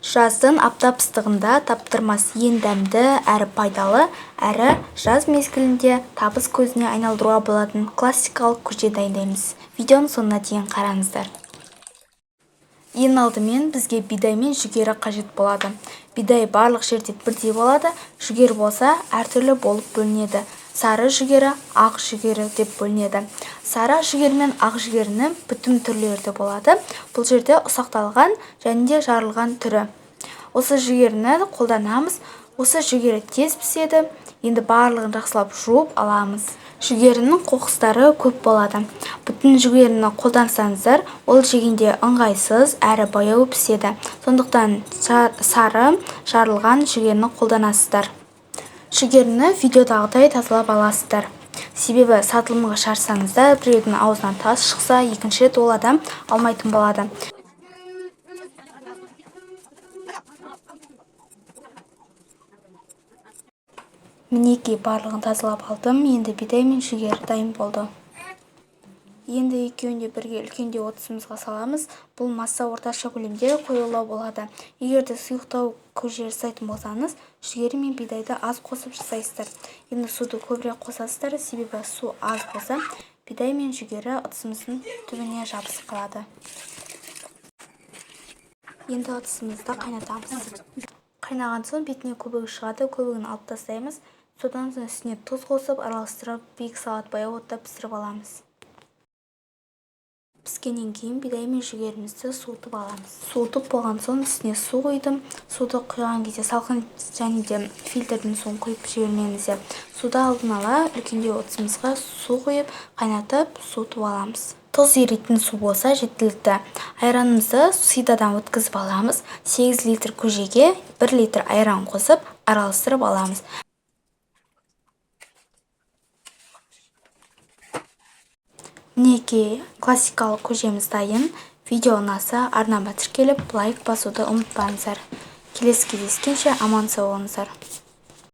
Жаздың аптап ыстығында таптырмас ең дәмді, әрі пайдалы, әрі жаз мезгілінде табыс көзіне айналдыруға болатын классикалық көже дайындаймыз. Видеоның соңына дейін қараңыздар. Ең алдымен бізге бидай мен жүгері қажет болады. Бидай барлық жерде бірдей болады, жүгері болса әртүрлі болып бөлінеді. Сары жүгері, ақ жүгері деп бөлінеді. Сары жүгері мен ақ жүгерінің бүтін түрлері де болады. Бұл жерде ұсақталған және де жарылған түрі. Осы жүгеріні қолданамыз. Осы жүгері тез піседі. Енді барлығын жақсылап жуып аламыз. Жүгерінің қоқыстары көп болады. Бүтін жүгеріні қолдансаңыздар, ол жегенде ыңғайсыз әрі баяу піседі. Сондықтан сары жарылған жүгеріні қолданасыздар. Жүгеріні видеодағыдай тазалап аласыздар. Себебі сатылымға шығарсаңыздар, біреудің аузынан тас шықса, екінші рет ол адам алмайтын болады. Мінекей, барлығын тазалап алдым. Енді бидай мен жүгері дайын болды. Енді екеуін де бірге үлкендеу ыдысымызға саламыз. Бұл масса орташа көлемде қоюлау болады. Егер де сұйықтау көже жасайтын болсаңыз, жүгері мен бидайды аз қосып жасайсыздар. Енді суды көбірек қосасыздар, себебі су аз болса, бидай мен жүгері ыдысымыздың түбіне жабысып қалады. Енді ыдысымызды қайнатамыз. Қайнаған соң бетіне көбігі шығады, көбігін алып тастаймыз. Содан соң үстіне тұз қосып, араластырып, 2 сағат баяу отта пісіріп аламыз. Піскеннен кейін бидай мен жүгерімізді суытып аламыз. Суытып болған соң үстіне су құйдым. Суды құйған кезде салқын және де фильтрдің суын құйып жібермеңіздер. Суды алдын ала үлкендеу ыдысымызға су құйып, қайнатып, суытып аламыз. Тұз еритін су болса жеткілікті. Айранымызды сидадан өткізіп аламыз. 8 литр көжеге 1 литр айран қосып, араластырып аламыз. Мінекей, классикалық көжеміз дайын. Видео ұнаса, арнама тіркеліп, лайк басуды ұмытпаңыздар. Келесі кездескенше аман сау болыңыздар.